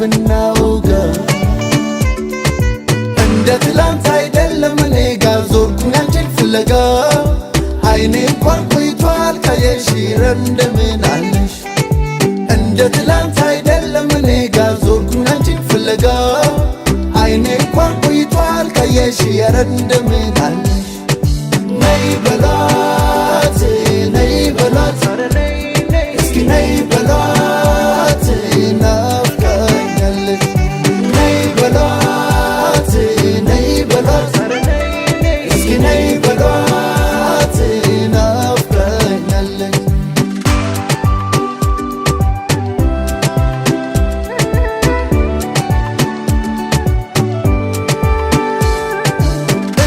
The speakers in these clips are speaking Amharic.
ብናውጋ። እንደ ትላንት አይደለም፣ እኔ ጋር ዞርኩኝ አንቺን ፍለጋ። አይኔ እንኳን ቆይቷል ካየሽ፣ ኧረ እንደምን አለሽ? እንደ ትላንት አይደለም፣ እኔ ጋር ዞርኩኝ አንቺን ፍለጋ። አይኔ እንኳን ቆይቷል ካየሽ፣ ኧረ እንደምን አለሽ? ነይ በሏት፣ ነይ በሏት፣ እስኪ ነይ በሏት፣ ናፍቃኛለች። ነይ በሏት፣ ነይ በሏት፣ እስኪ ነይ በሏት፣ ናፍቃኛለች።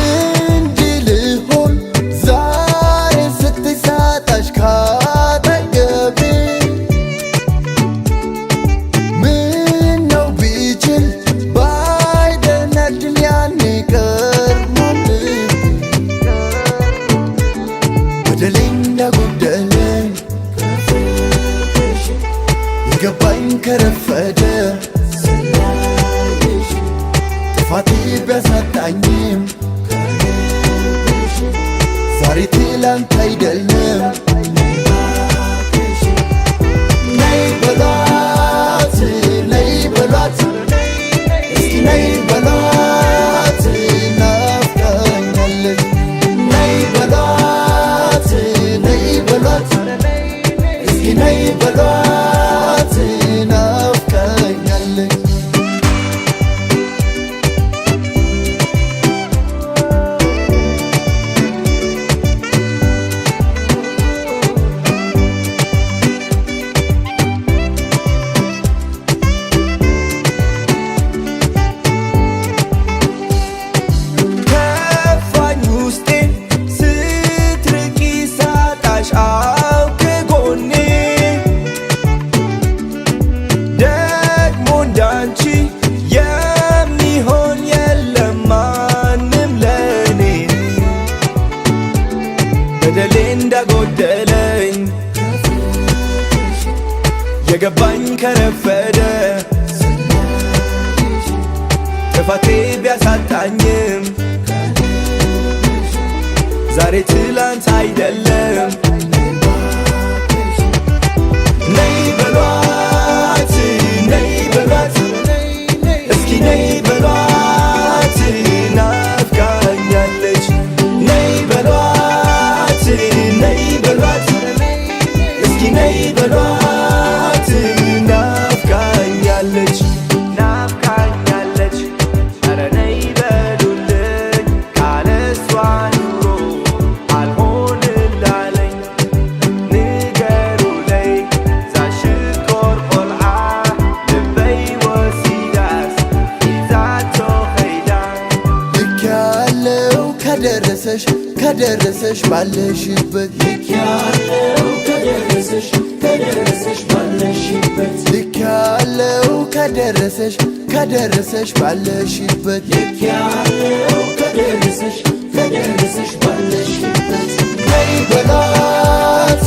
እንዲህ ልሆን ዛሬ ስትይ ሳጣሽ ካጠገቤ፣ ምነው ቢችል ባይደነድን ያኔ ቀድሞ ልቤ። በደሌ እንዳጎደለኝ የገባኝ ከረፈደ፣ ጥፋቴ ቢያሳጣኝም ዛሬ ትላንት አይደለም። ነይ በሏት፣ ነይ በሏት፣ እስኪ ነይ በሏት፣ ናፍቃኛለች። ነይ በሏት፣ ነይ በሏት፣ እስኪ ነይ በሏት፣ ናፍቃኛለች። ከፋኝ ውስጤ ስትርቂ ሳጣሽ አው ከጎኔ። ደግሞ እንዳንቺ የሚሆን የለም ማንም ለኔ። በደሌ እንዳጎደለኝ የገባኝ ከረፈደ፣ ጥፋቴ ቢያሳጣኝም ዛሬ ትላንት አይደለም። ነይ በሏት፣ ነይ በሏት፣ እስኪ ነይ በሏት፣ ናፍቃኛለች። ነይ በሏት፣ ነይ በሏት፣ እስኪ ነይ በሏት፣ ናፍቃኛለች፣ ናፍቃኛለች። ኧረ ነይ በሉልኝ፣ ካለሷ ኑሮ አልሆንላለኝ። ንገሩለይ ዛሽኮር ቆልዓ ልበይ ወሲዳስ ሒዛቶ ኸይዳ። ልክ ያለው ከደረሰሽ፣ ከደረሰሽ ባለሽበት። ልክ ያለው ከደረሰሽ፣ ከደረሰሽ ባለሽበት። ልክ ያለው ከደረሰሽ፣ ከደረሰሽ ባለሽበት። ልክ ያለው ከደረሰሽ፣ ከደረሰሽ ባለሽበት። ነይ በሏት።